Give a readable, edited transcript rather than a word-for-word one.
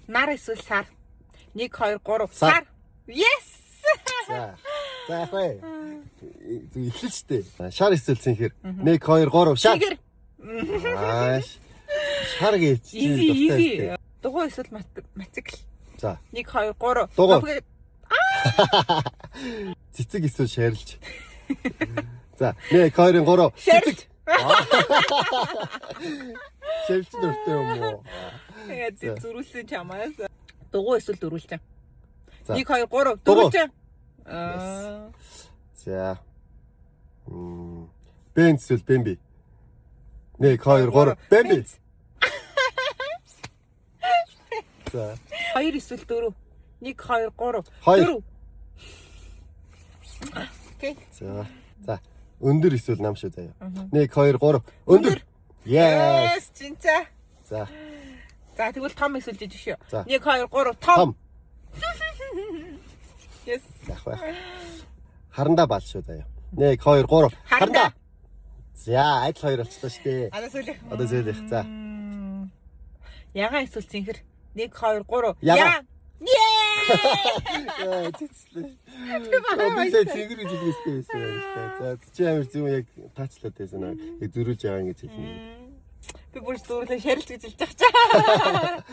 Нар эсвэл сар. 1 2 3. Сар. Сар. Yes. За. За яах вэ? Зүг эхлэн штэ. Шар эсвэл цэнхэр. 1 2 3 шар. Цэнхэр. Ааш. Шар гэж чи Easy дуртай easy. штэ. Дугуй эсвэл мотоцикл. За. 1 2 3. Дугуй. Цэцэг эсвэл шарилж. За 1 2 3. Шарилж. Шарилж дуртай юм уу? Тэгээд зөрүүлсэн чамаас. Дугуй эсвэл дөрвөлжин. За. 1 2 3. Дугуй. Дөрвөлжин. Аа. За. Бенц эсвэл Бэмби. 1 2 3. Бэмби. За. 2 эсвэл 4. 1 2 3. Хоёр. 4. Окей. За. За. Өндөр эсвэл нам шүү заяа. 1 2 3. Өндөр. Yes. Yes, чинцаа. За. За тэгвэл том эсвэл жижиг шүү. За. 1 2 3 том. Том. Yes. Яах вэ? Харандаа бал шүү заяа. 1 2 3. Харандаа. За, адил хоёр болчихлоо шүү дээ. Одоо сүүлийнх. Одоо сүүлийнх. За. Ягаан эсвэл цэнхэр. 1 2 3. Ягаан. Яа. Яа, цэцлээ. Би сая цэнгэр гэж хэлсэн байсан юм байна л та. За, чи амар зөв яг таачлаад байсан аа. Яг зөрүүлж яваа ингэж хэлнэ. Би бүр зүүрлээ шарилж гэж хэлж байгаа чаа.